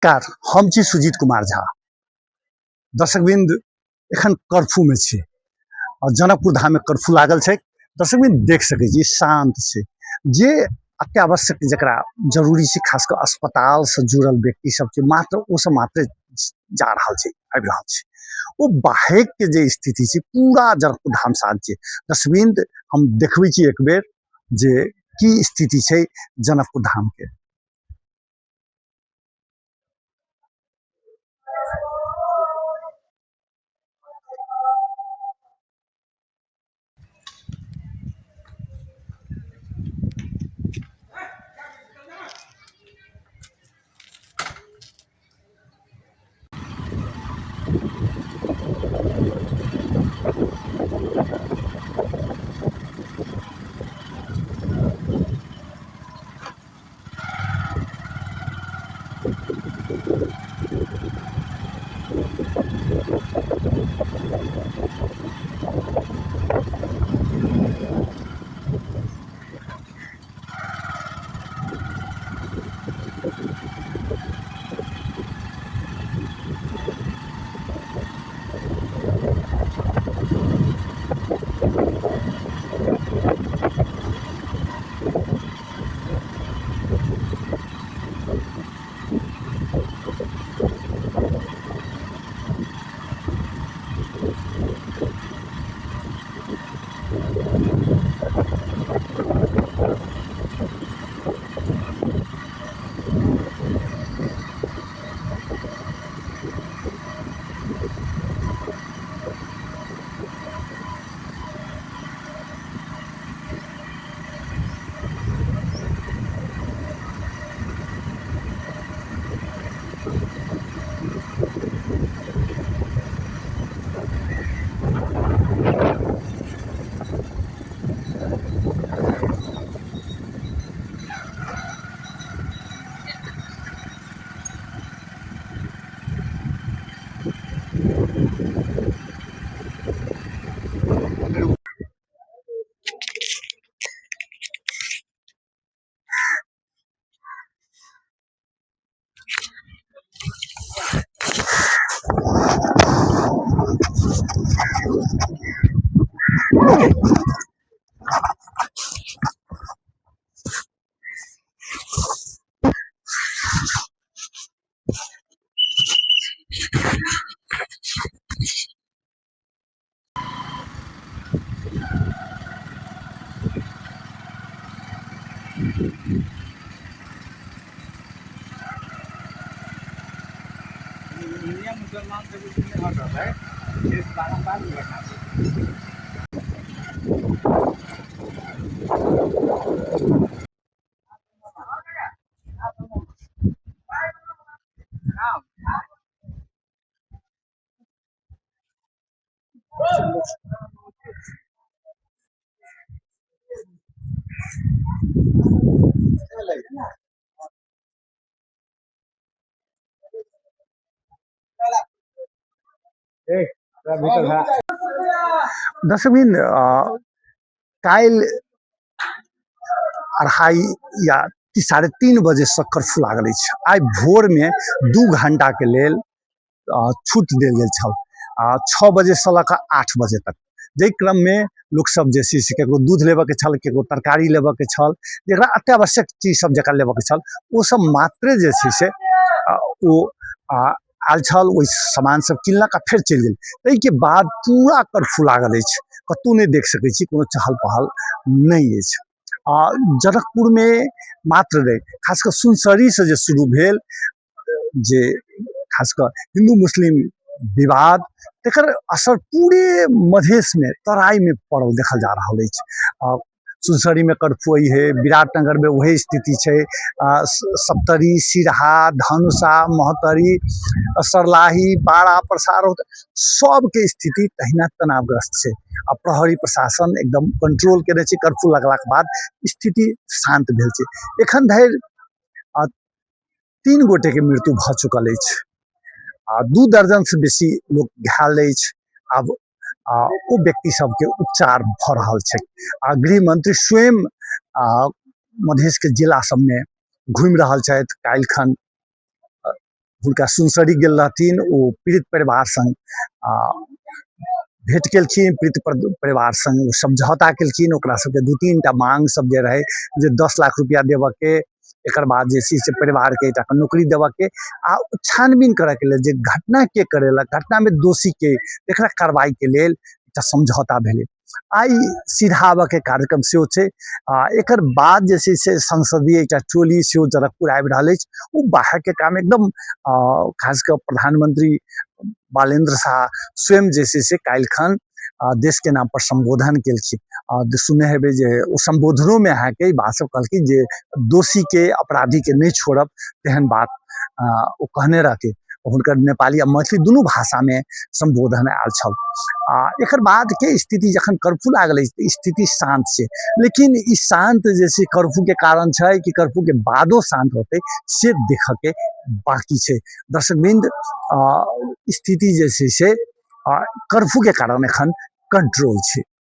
नमस्कार, हम छी सुजीत कुमार झा। दर्शकवृंद, एखन कर्फ्यू में छी और जनकपुर धाम में कर्फ्यू लागल छै। दर्शकवृंद, देख सकै छी शांत छै। जे अत्यावश्यक जकरा जरूरी छै, खास कऽ अस्पताल से जुड़ल व्यक्ति सब छै, मात्र ओ सब मात्र जा रहल छै, आबि रहल छै। ओ बाहर के जे स्थिति छै, पूरा जनकपुर धाम शांत छै। दर्शकवृंद, हम देखबै छी एक बेर जे की स्थिति छै जनकपुर धाम के। इंडिया मुसलमान से कुछ नहीं हट रहा है, सिर्फ बारम्बार घटना। दर्शकवृंद, काल्हि 2:30 या 3:30 बजेसँ कर्फ्यू लागल अछि। आइ भोरमे 2 घंटाके लेल छूट देल गेल छल, 6 बजेसँ लऽ कऽ 8 बजे तक, जाहि क्रममे लोकसभ जे छै से ककरो दूध लेबऽके छल, ककरो तरकारी लेबऽके छल, जकरा अत्यावश्यक चीज सब जकरा लेबऽके छल, ओ सब मात्रे जे छै से ओ आयल छल, ओहि सामान सब किनलक आ फेर चलि गेल। ताहिके बाद पूरा कर्फ्यू लागल अछि, कतहु नहि देख सकै छी, कोनो चहल पहल नहि अछि। आ जनकपुरमे मात्र नहि, खास कऽ सुनसरीसँ जे शुरू भेल जे खास कऽ हिन्दू मुस्लिम विवाद, तकर असर पूरे मधेशमे, तराईमे पड़ल देखल जा रहल अछि। आ सुनसरीमे कर्फ्यू है, विराटनगरमे वही स्थिति छै, सप्तरी, सिरहा, धनुषा, महोत्तरी, सर्लाही, बारा, परसा, सबके स्थिति तहिना तनावग्रस्त छै। आ प्रहरी प्रशासन एकदम कंट्रोल केने छै। कर्फ्यू लगलाके बाद स्थिति शान्त भेल छै। एखन धरि 3 गोटेके मृत्यु भऽ चुकल अछि आ 2 दर्जनसँ बेसी लोक घायल अछि। आब ओ व्यक्ति सबके उपचार भऽ रहल छै। आ गृहमंत्री स्वयं मधेशके जिला सबमे घुमि रहल छथि। काल्हिखन हुनका सुनसरी गेल रहथिन। ओ पीड़ित परिवार संग भेंट केलखिन, पीड़ित परिवार संग समझौता केलखिन। ओकरा सबके 2-3 टा मांग सब जे रहै जे 10 लाख रुपया देबऽके, एकर बाद जे छै से परिवारके एकटा नौकरी देबऽके आ छानबीन करऽके लेल जे घटना के करेलक, घटनामे दोषी के, एकरा कार्रवाईके लेल एकटा समझौता भेलै। आइ सीधा आबऽके कार्यक्रम सेहो छै। आ एकर बाद जे छै से संसदीय एकटा टोली सेहो जनकपुर आबि रहल अछि। ओ बाहरके काम एकदम खास कऽ प्रधानमंत्री बालेन्द्र शाह स्वयं जे छै से काल्हिखन देशके नाम पर सम्बोधन केलखिन। सुनने हेबै जे ओ सम्बोधनोमे अहाँके ई बात सब कहलखिन जे दोषीके, अपराधीके नहि छोड़ब, तेहन बात ओ कहने रहथिन। हुनकर नेपाली आ मैथिली दुनू भाषामे सम्बोधन आयल छल। आ एकर बादके स्थिति जखन कर्फ्यू लागल अछि तऽ स्थिति शान्त छै, लेकिन ई शान्त जे छै कर्फ्यूके कारण छै कि कर्फ्यूके बादो शान्त रहतै से देखऽके बाकी छै। दर्शकवृन्द, स्थिति जे छै से कर्फ्यूके कारण एखन कंट्रोल छै।